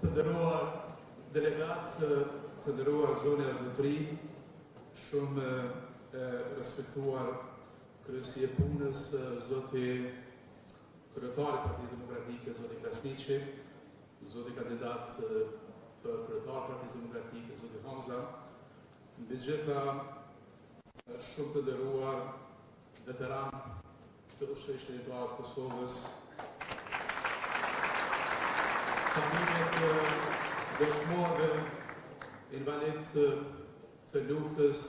Të nderuar delegatë, të nderuar zonja e zotërinj, shumë e respektuar kryesi e punës, zoti kryetar i Partisë Demokratike, zoti Krasniqi, zoti kandidat për kryetar të Partisë Demokratike, zoti Hamza, mbi të gjitha shumë të nderuar veteranë të Ushtrisë Çlirimtare të Kosovës, familje të dëshmorëve, invalidë të luftës,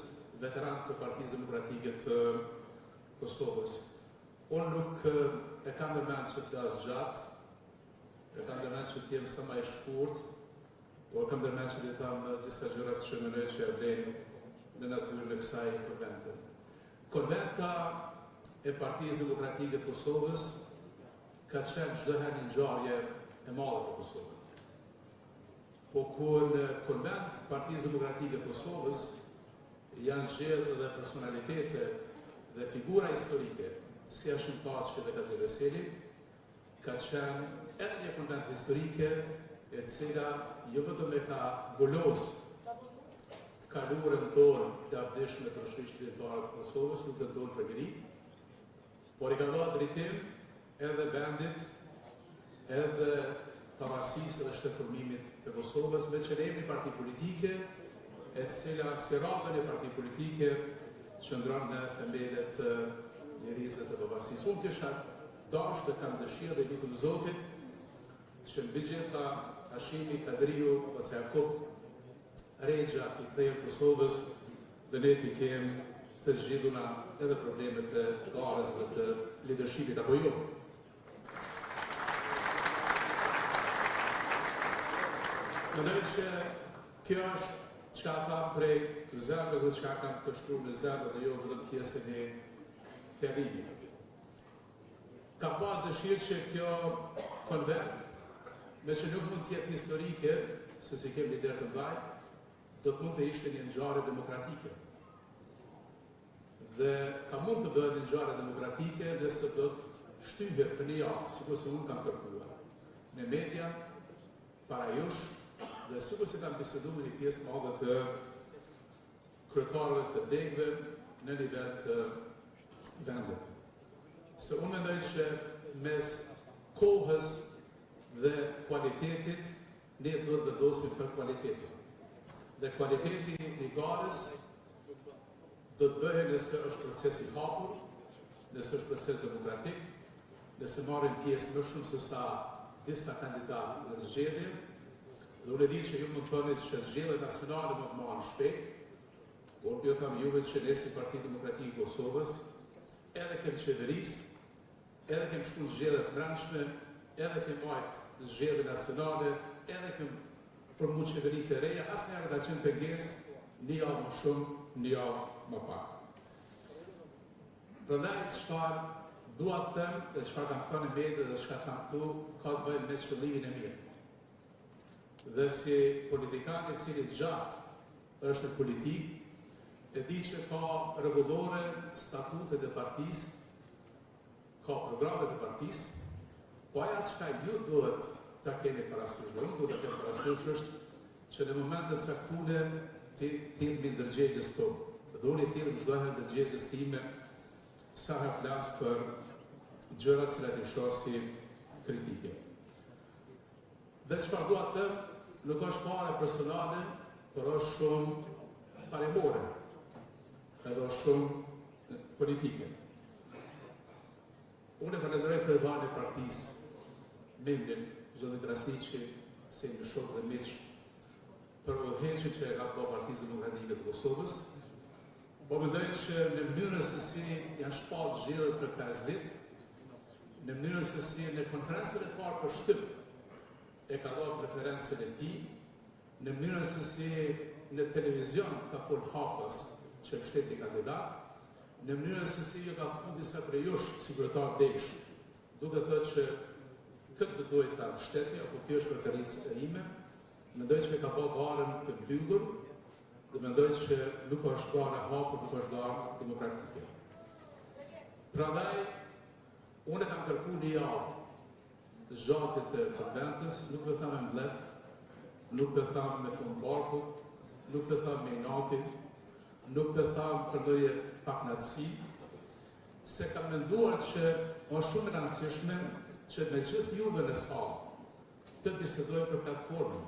veteranë të Partisë Demokratike të Kosovës. Unë nuk e kam ndërmend që të flas gjatë, e kam ndërmend që të jem sa ma i shkurt, por kam ndërmend që t'i them disa gjëra që mendoj që ia vlejnë në natyrën e kësaj konvente. Konventa e Partisë Demokratike të Kosovës ka qenë çdo herë një ngjarje e madhe për Kosovën. Po kur në konvent të Partisë Demokratike të Kosovës janë zgjedhë edhe personalitete dhe figura historike si Hashim Thaçi dhe Kadri Veseli, ka qenë edhe një konvent historike e cila jo vetëm e ka vulos të kaluarën tonë të lavdishme të Ushtrisë Çlirimtare të Kosovës, luftën tonë për liri, por i ka dhënë drejtim edhe vendit, edhe pavarësisë dhe shtetformimit të Kosovës, meqë ne jemi një parti politike, e cila si rrallë një parti politike qëndron në themelet të lirisë dhe të pavarësisë. Unë kisha dashtë dhe kam dëshirë dhe i lutem Zotit që mbi gjitha Hashimi, Kadriu ose Jakup Rexha t'i kthehen Kosovës dhe ne t'i kem të zgjidhuna edhe problemet e garës dhe të lidershipit apo jo. Mendoj që kjo është çka tham prej zemrës dhe çka kam të shkruar në zemër dhe jo vetëm pjesë e një fjalimi. Kam pas dëshirë që kjo konvent, meqë nuk mund të jetë historike, se s'i kem liderë të mdhaj, do të mund të ishte një ngjarje demokratike. Dhe ka mund të bëhet një ngjarje demokratike nëse do të shtyhet për një javë, sikurse unë kam kërkuar, në media, para jush, dhe sikurse kam bisedu me një pjesë madhe të kryetarëve të degëve në nivel të vendit. Se unë mendoj që mes kohës dhe kualitetit, ne duhet vendosmi për kualitetin. Dhe kualiteti i garës do të bëhej nëse është proces i hapur, nëse është proces demokratik, nëse marrin pjesë më shumë se sa disa kandidatë në zgjedhje, dhe unë e di që ju mund të thoni që zgjedhjet nacionale mund të marrin shpejt, por po ju them juve që ne si Parti Demokratike e Kosovës edhe kem qeveris, edhe kem shku në zgjedhje të brendshme, edhe kem majt zgjedhje nacionale, edhe kem formu qeveri të reja, asnjëherë ka qenë pengesë një javë më shumë, një javë më pak. Prandaj çfarë dua të them dhe çfarë kam thënë në media dhe çka tham këtu, ka të bëjë me qëllimin e mirë. Dhe si politikan i cili gjatë është në politikë, e di që ka rregullore, statutet e partisë, ka programet e partisë, po aja çka ju duhet ta keni parasysh, dhe unë duhet ta kem parasysh është që në moment të caktune t'i thirrmi ndërgjegjes tonë. Dhe unë i thirrem çdo herë ndërgjegjes time sa herë flas për gjërat cilat i shoh si kritike. Dhe çfarë dua të them, nuk është fare personale, por është shumë parimore, edhe është shumë politike. Unë e falenderoj kryetarin e partisë, Memlin, zotin Krasniqi, se jemi shok dhe miq, për udhëheqjen që e ka bë Partisë Demokratike të Kosovës. Po mendoj që në mënyrën se si janë shpallë zgjedhjet për 5 ditë, në mënyrën se si në konferencën e parë për shtyp e ka dhënë preferencën e tij, në mënyrën se si në televizion ka fol haptas që mbështet një kandidat, në mënyrën se si ju ka ftu disa prej jush si kryetar degësh, duke thënë që këtë do duhet ta mbështetni apo kjo është preferencë e ime, mendoj që e ka bë garën të mbyllur dhe mendoj që nuk është garë e hapur, nuk është garë demokratike. Prandaj unë e kam kërku një javë zgjatje të konventës, nuk do them me mllef. Nuk po e tham me fund barkut, nuk po e tham me inati, nuk po e tham për ndonjë pakënaqësi, se kam menduar që është shumë e rëndësishme që me gjithë juve në sallë të bisedojmë për platformën,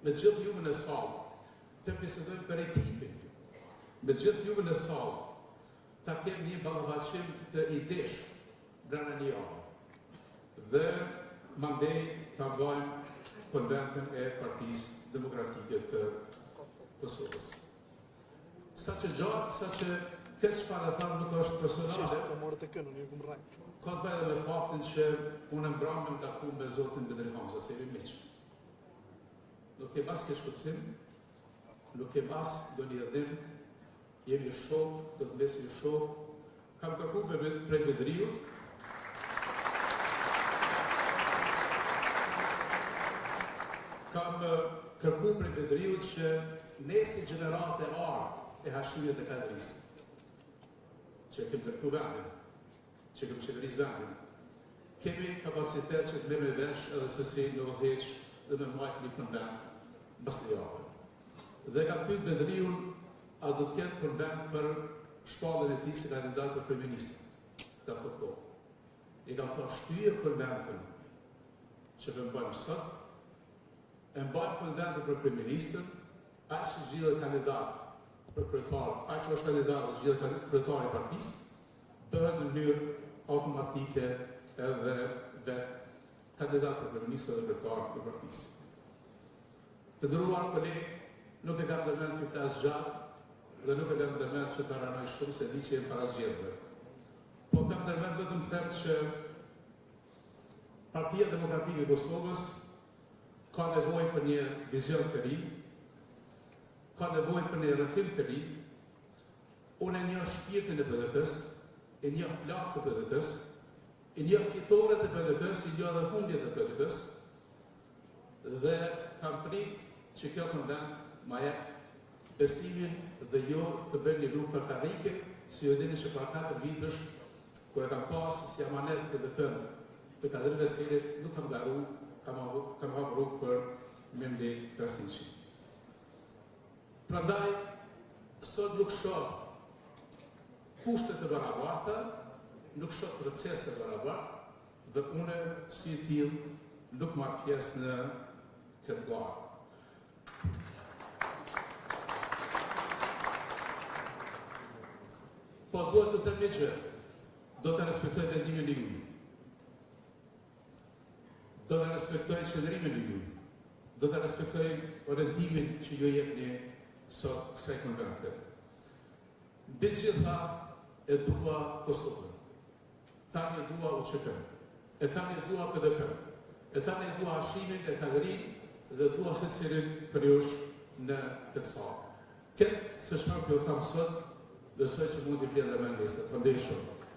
me gjithë juve në sallë të bisedojmë për ekipin, me gjithë juve në sallë ta kemi një ballafaqim të idesh brenda një jave dhe mandej ta mbajmë konventën e Partisë Demokratike të Kosovës. Sa që gjatë, sa që këtë çfarë e tham nuk është personale, ka të bëjë edhe me faktin që unë mbramë jam taku me zotin Bedri Hamza, se jemi miq. Nuk kem as keqkuptim, nuk kem as ndonjë idhnim, jemi shokë, do të mbesim shokë. Kam kërku prej Bedriut, kam kërku prej Bedriut që ne si gjeneratë e artë e Hashimit dhe Kadrisë, që e kem ndërtu vendin, që kem qeveris vendin, kemi kapacitet që të merremi vesh edhe se si me udhëheq dhe me majtë një konvent mbas një jave. Dhe kam pyet Bedriun a do të ketë konvent për shpalljen e tij si kandidat për kryeministër. Ka thonë po. I kam thonë shtyje konventën që po mbajmë sot, e mbajmë konventën për kryeministër, ai që zgjidhet kandidat për kryetar, ai që është kandidat dhe zgjidhet kryetar i partisë, bëhet në mënyrë automatike edhe vetë kandidat për kryeministër dhe kryetar i partisë. Të nderuar kolegë, nuk e kam ndërmend të flas gjatë dhe nuk e kam ndërmend që ta ranoj shumë se di që jemi para zgjedhjeve. Po kam ndërmend vetëm të them që Partia Demokratike e Kosovës ka nevojë për një vizion të ri, ka nevojë për një rrëfim të ri. Unë e njoh shpirtin e PDK-së, e njoh plagët e PDK-së, i njoh fitoret e PDK-së, i njoh edhe humbjet e PDK-së. Dhe kam prit që kjo konvent ma jep besimin dhe jo të bëjmë një luftë për karrike, si ju e dini që para 4 vitësh, kur e kam pas si amanet PDK-në të Kadri Veselit, nuk kam garu, kam, kam hapë rrugë për Memli Krasniqin. Prandaj, sot nuk shoh kushte të barabarta, nuk shoh procese të barabarta, Dhe une si i tillë nuk marr pjesë në këtë garë. Po dua të them një gjë, do të respektoj vendimin e juaj. Do të respektoj qëndrimin e juaj. Do të respektoj orientimin që ju jepni sot kësaj konvente. Mbi gjitha e dua Kosovën. Tani e dua UÇK-në. E tani e dua PDK-në. E tani e dua Hashimin e Kadrinë dhe dua secilin prej jush në këtë sallë. Këtë se çfarë po ju tham sot, besoj që mund t'i bie ndërmend nesër. Faleminderit shumë.